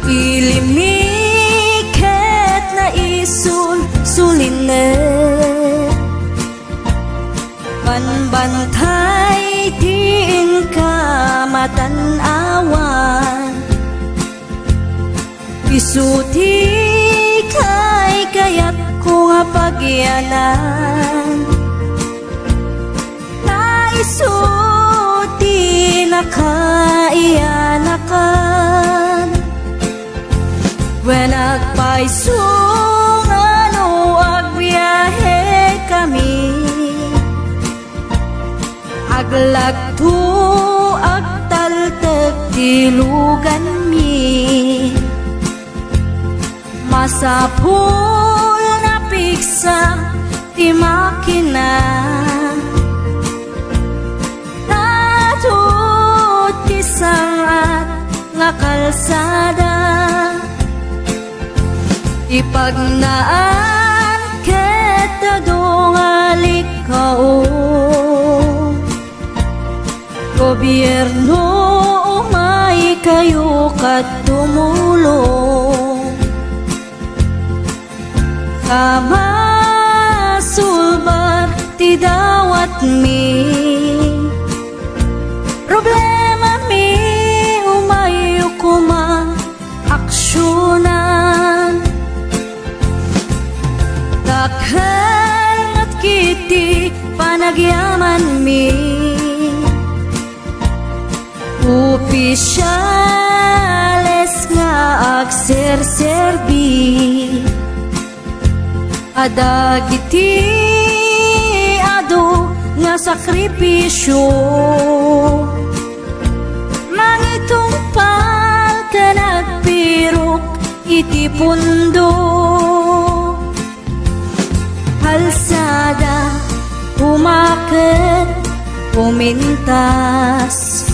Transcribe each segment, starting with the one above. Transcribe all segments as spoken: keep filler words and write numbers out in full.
Ilimmi ket naisul-sulinnek. Manbantay ti inka matan-awan. Isu ti kaykayatko nga pagyanan. Ta isu ti nakaiyanakan. Wen agpayso nga no agbiahekami, aglagto, agtaltek ti luganmi. Masapul nga pigsa ti makina. Adu ti sangat nga kalsada. Ipagnaan ket adu nga likao. Gobierno, umaykayo ket tumulong. Ta masulbar ti dawatmi. Problemami, umayyo koma aksionan. Dakkel met ketdi panagyamanmi. Opisiales nga agserserbi. Adagiti adu nga sakripisio, mangitungpal ken agpirok iti pundo. Kalsada, umaket, umintas.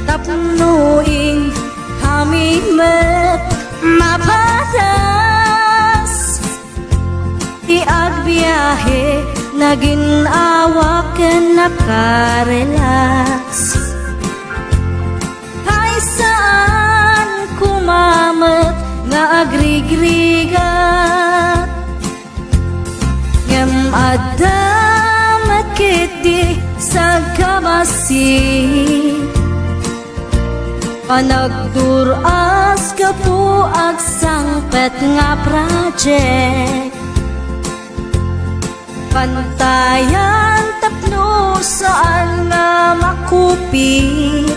Tapno inkami met mapadas. Ti agbiahe, naginnawa ken nakarelax. Ay, saan koma met nga agrigrigat. Ngem adda met ketdi sagkabasi. Panagdur-as gapu agsangpet nga project. Pantayan tapno saan nga makupit.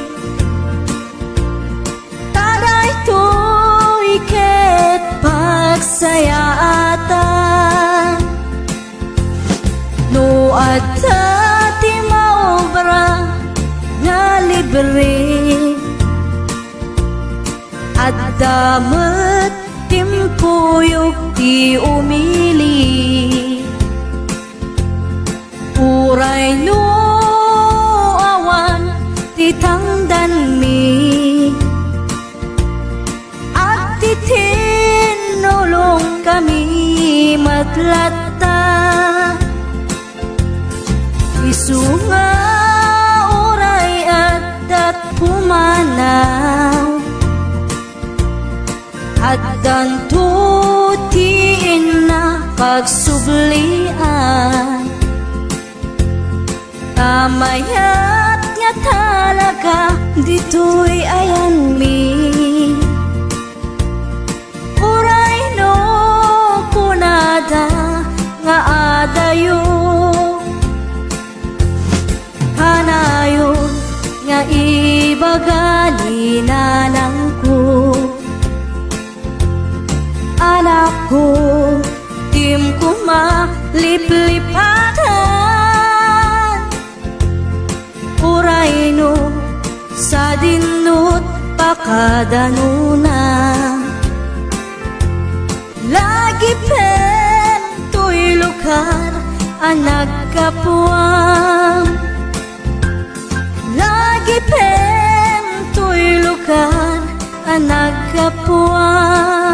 Ta daytoy ket pagsayaatan. No adda ti maobra nga libre, adda met timpuyog ti umili. Uray no awan ti tangdanmi, agtitinnulongkami met latta. Isu nga uray addat pumanaw, addanto ti innak agsublian. Ta mayat nga talaga ditoy ayanmi. Uray no kunada nga adayo, kanayon nga ibaga ni nanangko. Anakko, dim koma liplipatan. Uray no sadinot pakadanona. Lagipen toy lugar a naggapuam. Lagipen toy lugar a naggapuam.